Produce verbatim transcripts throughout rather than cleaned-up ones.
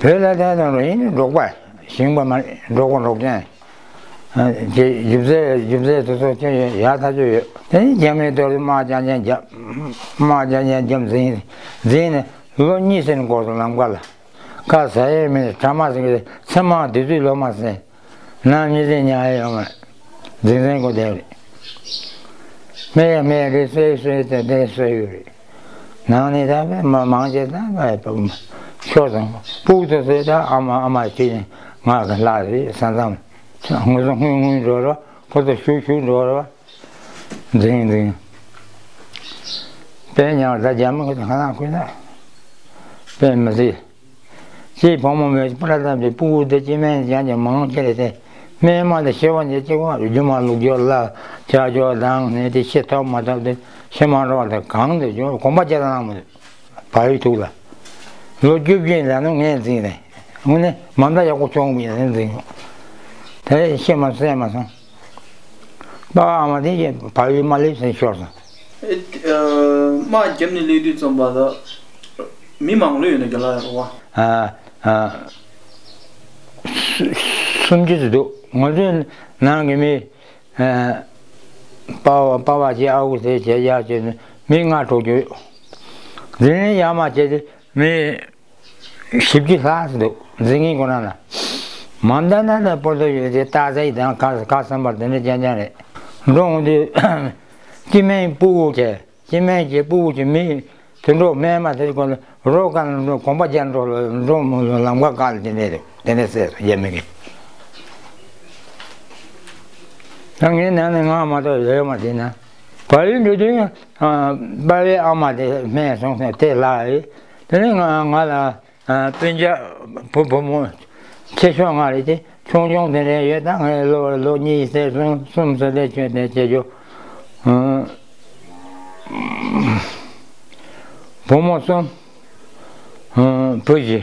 བོད་ལ་ད་དུང་རུ་ཡིན་འབྲོག་པ། ཞིང་པ་མ་རེད། འབྲོག་པ་འབྲོག་ཅན། ཨ། ཅེས་རྒྱུ་རྫས་རྒྱུ་རྫས་དེ་ཚོ་ཁྱོན་ཡོད་ཡག་ཐག་ཆོད་ཡོད། དེ་ནས་རྒྱ་མིའི་ཐོག་ཏུ་དམག་རྐྱང་རྐྱང་རྒྱབ། དམག་རྐྱང་རྐྱང་རྒྱབ་འཛིང་འཛིང་ནས་ལོ་གཉིས་ཟིན་འགོར་སོང་ལམ་ཁ་ལ། ཁ་ཟ་ཡས་མེད། གྲ་མ་ཟིན་གྱི་མཚན་མ་དུས་ཚོད་ལོ་མ་ཟིན། ནམ་ཉི་ཟེར་ཉལ་ཡས་ཡོད་མ་རེད། འཛིང་འཛིང་གོ་བསྡད་རེད། སྨྲས་ཡ་སྨྲས་ཡ་གི་གསོས་གསོས་དེ་དེ་གསོས་ཡོད་རེད། ནང་ནས་ད་དཔེ་མ་མང་ཆེ་ད་དཔེ་ཤོར་སོང་། སྤུག་ཏུ་བཟོས་ད་ཨ་མ་ཨ་མ་ཁྱེད་ནས་ང་གི་ལྷག་རེད་ས་མཚམས། ངུ་སོང་སྔུན་སྔུན་འགྲོ་རོགས། ཁོ་ཚོ་ཞུ་ཞུ་འགྲོ་རོགས། འཛིང་འཛིང་། དཔེ་ཉག་ད་རྒྱ་མི་ཁོ་ཚོ་ཁ་ནང་ཁུལ་ན་དཔེ་མི་སྲིད། ཅེས་བུ་མོ་མོས་སྤུ་ར་བཏབ་སྟེ་སྤུ་གུ་དེ་སྐྱེ་དམན་ཅན་གྱི་མང་ཆེ་རེད་དེ། སྨན་མ་དང་ཤེས་པ་ཉེ་གཅིག་པ་རྒྱུ་མ་ལུག་སྦྱོར་ལ་ཆ་སྦྱོར་དང་ནས་དེ་ཤི་ཐོབ་མ་ཐོབ་དེ་ཤི་མ་འགྲོ་བ་དེ་གང་དུ་འཇོག་གོམ་པ་རྒྱག་གནང་མི་འདུག་བལ་ཡུལ་ཐུག་ལ། ལོ་བཅུ་བཞི་ལ་ནུ་ངས་འཛིང་ནས་དངོས་གནས་མ་མཐའ་ཡག་པོ་བྱུང་བ་ཡིན་ནས་འཛིང་ཡོང་། དེ་ཤི་མ་གསོས་མ་སོང་། པ་ཨ་མ་དེ་ཡིན་བལ་ཡུལ་མ་སླེབས་ཟིན་ཤོར་སོང་། ཨེ། དམག་རྒྱབ་ནས་སླེབས་དུས་ཙམ་པ་ལ་མི་མང་ལོས་ཡོད་ན་རྒྱ་ལ་ཡོད་རེད་བ། ཨ། ཨ། སུ- སུམ་ཅུ་ཙམ་འདུག་ང་ཚོའི་ནང་གི་མི། ཨ། པ་བ་པ་བ་བྱས་ཨ་ཁུ་ཟེར་བྱས་ཡག་བྱས་ནས་མི་ལྔ་དྲུག་ཅུ་ཡོད། འཛིང་ནས་ཡག་མ་བྱས་ཏེ་མི་བཞི་བཅུ་ལྷག་ཙམ་འདུག་འཛིང་མཁན་ཁོ་རང་ལ། མ་མཐའ་ན་ལ་པོ་ཏོ་ཡོད་དེ་སྟག་རྩེ་དང་ཁ་ཁ་སམ་པར་དེ་འདྲ་རྐྱང་རྐྱང་རེད། འགྲོ་འོང་དུས་སྐྱེ་དམན་སྤུ་གུ་བྱས། སྐྱེ་དམན་གྱི་སྤུ་གུ་གྱི་མི་དུད་འགྲོ་སྨན་མ་དེ་ཀོ་ལ་རོ་ཀ་ལ་འགྲོ་གོམ་པ་རྒྱག་འགྲོ་ལ་འགྲོ་མོ་ལ་ལམ་ཁ་བཀག་ལ་དེ་འདྲས་རེད། དེ་འདྲས་ཟེར་སོང་རྒྱ་མི་གིས། ད་ངའི་ནང་ནས་ང་མ་གཏོགས་ཡོད་མ་དེ་ན། བལ་ཡུལ་འགྲོ་དུས་ཡང་པ་ལའི་ཨ་མ་དེ་སྨན་སོང་ཟེར་དེ་ལ་རེད། དེ་ནས་ང་ང་ལ། ཨ། སྤུན་ཀྱག་བུ་བུ་མོ་ཆེ་ཤོས་ང་རེད་དེ། ཆུང་ཆུང་དེ་འདྲ་ཡོད། ད་ངའི་ལོ་ལོ་གཉིས་ཟེར་གསུམ་གསུམ་ཟེར་དེ་ཆོད་དེ་བྱེད་རྒྱུ། ཨ། བུ་མོ་གསུམ། ཨ། བུ་བཞི།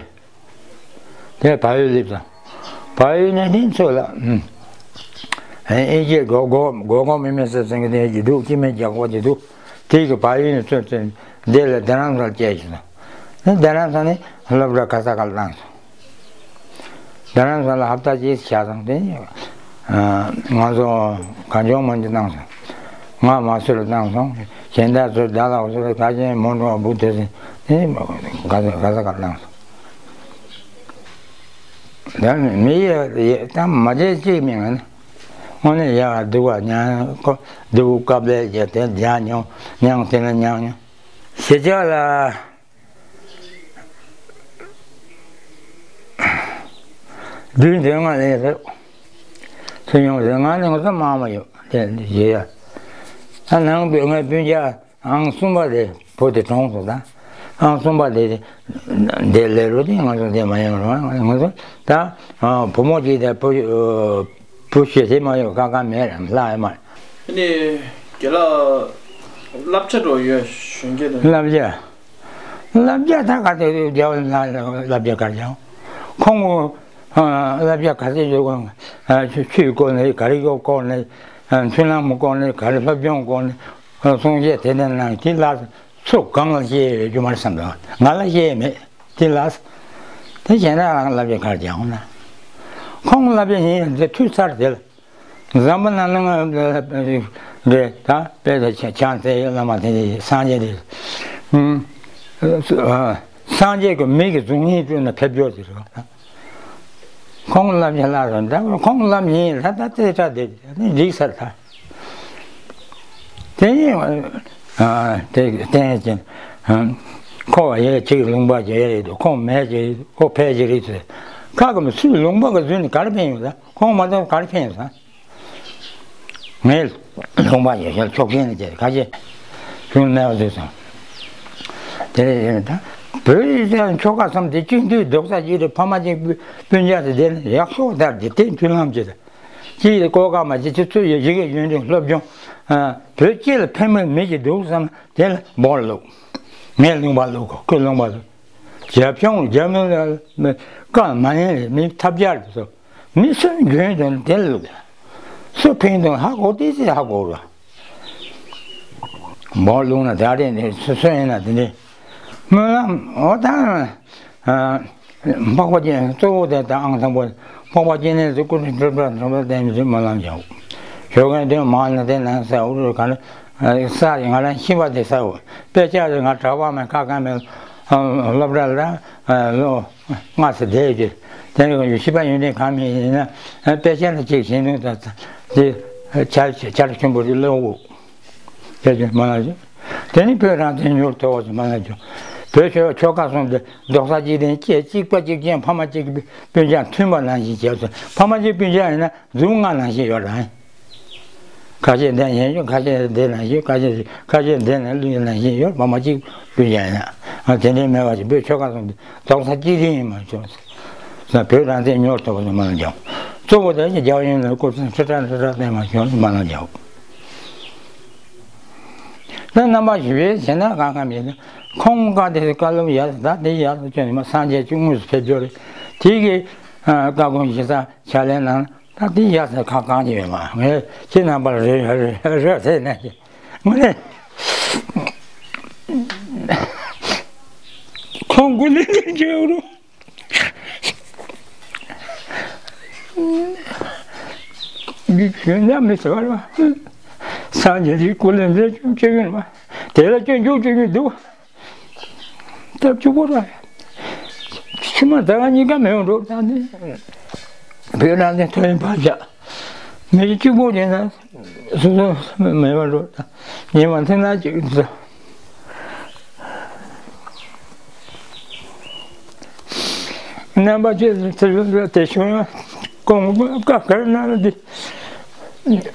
དེ་བལ་ཡུལ་སླེབས་སོང་། བལ་ཡུལ་ནས་དེ་ཚོ་ལ། ཨ། ཨིན་ཇིའི་གོ་གོ་གོ་གོ་མི་མི་ཟེར་ཟེར་གི་དེ་ཡི་འདུག་སྐྱེ་དམན་རྒྱག་པ་དེ་འདུག་དེ་གི་བལ་ཡུལ་ནས་ཚུར་ཚུར་འདི་ལ་རྡ་རམ་ས་ལ་སྐྱེལ་བྱུང་། ནི་རྡ་རམ་ས་ནས་སློབ་གྲྭ་ག་ས་ག་ལ་བཏང་སོང་། རྡ་རམ་ས་ལ་ཧབ་ཏ་གཅིག་བཞག་སོང་། དེ་ནས་ང་ཚོ་གངས་ལྗོངས་མ་འཇུ་བཏང་སོང་། ང་མ་སུ་ལ་བཏང་སོང་། གཞན་དག་ཚོ་རྡ་ལ་འུ་ཚོ་ལ་ག་ཅན་མོ་འགྲོ་བ་བུ་དེ་ཚོ་དེ་ནས་ག་ས་ག་ལ་བཏང་སོང་། ད་མི་ཡི་ད་མ་བྱས་གཅིག་མིན་ང་ནི་དངོས་གནས་ཡག་སྡུག་བ་མྱང་ཁོ་སྡུག་སྐབས་ལས་བྱས་དེ་རྒྱག་མྱོང་མྱང་དེ་ལ་མྱང་མྱོང་། ཞེ་ཆགས་ལ་བདུན་དོན་ལྔ་ལས་རེད། ཚུར་ཡོང་ཟེར་ང་ནི་ང་ཚོ་མང་མ་ཡོད་དེ་ཞེས་ཡ། ད་ནང་པའི་ངའི་སྤུན་ཀྱག་ཨང་གསུམ་པ་དེ་བུ་དེ་གྲོངས་སོང་། ད་ཨང་གསུམ་པ་དེ་དེ་ལས་རོ་དེ་ང་ཚོ་དེ་མ་ཡོང་རོགས། ང་ཚོ་ད་བུ་མོ་གཅིག་དེ་བུ་བུ་ཤེས་དེ་མ་ཡོང་ཁ་ཁ་མེད་རམ་ལྷག་ཡོད་མ་རེད། ཨ་ནི་རྒན་ལགས་བསླབ་བྱ་འགྲོ་ཡོད་གཞོན་སྐྱེས་དང་། བསླབ་བྱ། བསླབ་བྱ་ད་ག་དེ་རྒྱལ་བ་ལ་བསླབ་བྱ་ག་རེ་བྱ། ཁོང་གི་བསླབ་བྱ་ག་ཚོད་ཡོད། ཆོས་ཆོས་སྐོར་ནས་ག་རེ་ཡོད་སྐོར་ནས། མཐུན་ལམ་སྐོར་ནས་ག་རེ། སློབ་སྦྱོང་སྐོར་ནས་གསུང་བཤད་དེ་འདྲ་གནང་། དེ་ལ་ཚུར་གང་ལ་བཤད་ཡོད་རྒྱུ་མ་རེད་བསམ་འདུག་ང་ལ་བཤད་ཡོད་མེད། དེ་ལ་དེ་གཞན་དག་རང་བསླབ་བྱ་ག་རེ་བྱ་འོང་ན། ཁོང་བསླབ་བྱ་ཡིན་ཡང་དེ་ཐུག་ཚར་དེ་ལ། ཟམ་པ་ནང་ལ་རེད་ད། དཔེ་ཆ་ཆང་ཚེ་བླ་མ་དེ་འདྲ་སངས་རྒྱས་དེ། ཨ། སངས་རྒྱས་ཀྱི་མིག་གིས་གཟུགས་བརྙན་བསྐྲུན་ན་ཕེབས་འགྱུར་དེ་རེད། ཁོང་བསླབ་བྱ་ལ་རེད་ད། ཁོང་བསླབ་ཡིན་ལ་ད་དེ་ད་དེ་འགྲིག་ཚར་ད། དེ་ཡིན། ཨ། དེ་བསྟན་ཅིང་། ཁོ་བ་ཡེ་གཅིག་ལུང་པ་ཇེ་རེད་འདུག་ཁོང་མེད་ཅེས་ཁོ་ཕལ་ཆེར་རེད་ཟེར། ཁ་གི་མི་སུས་ལུང་པ་གི་བཟོས་ནས་ག་རེ་ཕན་ཡོད་ད། ཁོང་མ་གཏོགས་ག་རེ་ཕན་ཡོད་ད། ངས་ལུང་པ་ཡོད་ཤར་ཕྱོགས་ཞེན་ལ་བྱས་ཁ་ཆེ་གཞུང་སྨྲ་བ་བཟོས་སོང་། དེ་རེད་ད། བོད་ཡིག་ཆ་ཆོལ་ཁ་གསུམ་དེ་གཅིག་འདུས་རྡོག་རྩ་གཅིག་རེད། ཕ་མ་གཅིག་སྤུན་ཀྱག་དེ་དེ་ནི་ཡག་ཤོས་དར་དེ་དེ་མཐུན་ལམ་བྱེད། གཅིག་ལ་ཀོ་ཀ་མ་བྱེད་ཅི་ཚོད་ཡོད་ཡི་གེ་ཡོན་ཏན་སློབ་སྦྱོང་། བོད་སྤྱི་ལ་ཕན་མི་མི་ཅིག་འདུག་བསམ་ན་དེ་ལ་འབོར་བླུགས། ངས་ལུང་པ་བླུགས་གོ་ཁོས་ལུང་པ་བླུགས། རྒྱབ་ལྗོངས་རྒྱབ་ལྗོངས་ལ་བཀའ་མ་ཉན་རེད། མི་ཐབས་ཆག་རེད་སོ། མི་སུ་འཇོན་དོན་དེ་ལ་བླུགས། སུ་ཕན་དོན་ཧ་གོ་དེ་ཚེ་ཧ་གོ་ར། འབོར་བླུགས་ན་ད་རེས་ནས་སུ་སུ་ཡིན་ན་དེ་འདྲའི་སྨོན་ལམ་འོ་ད། འཕགས་པ་སྤྱན་གཙོ་བོ་དེ་དང་ཨང་དང་པོ་འཕགས་པ་སྤྱན་རས་གཟིགས་སྐུ་ཕྲེང་བཅུ་བདུན་གསུམ་པ་བསྟན་པའི་སྨོན་ལམ་རྒྱག་ཞོགས་ཀན་དོན་མང་ན་དེ་ནང་ས་འུ་རུ་ག་ན་ས་ང་རང་ཤི་བ་དེ་ས་འུ་དཔེ་ཆ་རེ་ང་གྲྭ་པ་མེད་ཁ་གང་མེད། སློབ་གྲྭ་ལ་ལོ་ལྔ་ཙམ་བསྡད་ཡོད་དེ་ནས་ཤི་བ་ཡོན་ཏན་གང་མེད་ཡིན་ན་དཔེ་ཆ་ལ་ཅིག་ཞིག་འདུག་ད་དེ་ཆར་ཆར་ཆུན་པོ་རེ་ལོག་འུ། ཡ་ཅུང་མ་ལ་ཅུང་། དེ་ནི་བོད་རང་བཙན་མྱུར་ཐོབ་པ་ཅུང་མ་ལ་ཅུང་། བོད་ཆོལ་ཆོལ་ཁ་གསུམ་དེ་རྡོག་རྩ་གཅིག་སྒྲིལ་བཅས་གཅིག་པ་གཅིག་རྐྱང་ཕ་མ་གཅིག་སྤུན་ཀྱག་མཐུན་པ་ནང་བཞིན་བྱས་སོ། ཕ་མ་གཅིག་སྤུན་ཀྱག་ཡིན་ན་མཛུབ་ལྔ་ནང་བཞིན་ཡོད་རེད། ཁ་ཤས་འདི་ཡན་ཡོད་ཁ་ཤས་འདི་ནང་བཞིན་ཁ་ཤས་ཁ་ཤས་འདི་ནང་བླུགས་ནང་བཞིན་ཡོད་ཕ་མ་གཅིག་སྤུན་ཀྱག་ཡིན་ན། དེ་འདྲའི་མེད་པ་ཅིག་བོད་ཆོལ་ཁ་གསུམ་དེ་རྡོག་རྩ་གཅིག་སྒྲིལ་ཡིན་མ་བྱུང་། བོད་རང་བཙན་མྱུར་ཐོབ་པ་ཅུང་མ་ལ་ཅུང་། གཙོ་བོ་དེ་རྒྱལ་བ་ཡིན་ལ་སྐུ་ཚེ་ཁྲི་ཕྲག་ཁྲི་ཕྲག་བརྟན་པ་ཅུང་མ་ལ་ཅུང་། ད་རྣམ་པ་ཞི་བའི་ཞེ་ན་གང་གང་མེད་ན་ཁོང་བཀའ་དེ་བཀའ་སློབ་ཡར་ད་དེ་ཡར་ལ་བསྐྱོན་ནས་མ་སངས་རྒྱས་ཀྱི་དངོས་སུ་ཕེབས་རྒྱུ་རེད། དེ་གི་བཀའ་དགོངས་ཞེ་ས་ཕྱག་ལེན་གནང་ད་དེ་ཡར་ས་ཁག་གང་ཡོད་མ་ངས་ཁྱེད་རྣམ་པར་རེ་རེ་རེ་ཟེར་ནས་ངས་ཁོང་གུ་ལེན་ལེན་བྱེད་རུང་། མི་གཞན་ཡང་མི་ཟེར་བ་རེད་བ། སངས་རྒྱས་ཀྱི་སྐུ་ལས་འདས་ཅུང་སྐྱོན་ཡོད་པ། དེ་ལ་སྐྱོན་འཇུག་སྐྱོན་གྱི་འདུག་སྟབས་བཅུ་པོ་ར། ཕྱི་མ་ད་ག་གཉིས་ཀ་མེད་པ་འགྲོ་ད་ནི། བོད་ནང་ནས་ཐོན་པར་བྱ། མི་གཅིག་པོ་ཡིན་ན། སོ་སོ་མེད་པ་འགྲོ་ད། ཉེ་བ་མཐུན་ན་ཅིག་འདུག་རྣམ་པ་ཅི་ཚེ་རིང་དེ་བྱུང་ཡང་ཀོང་བཀའ་ག་རེ་གནང་ལ་འདི།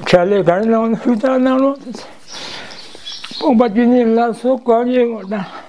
ཕྱག་ལས་ག་རེ་གནང་ལ་ཧུར་ཐག་གནང་རོགས། སྤོང་པ་ཅི་ནི་ལ་སོགས་གང་ཡིན་ངོ་ད།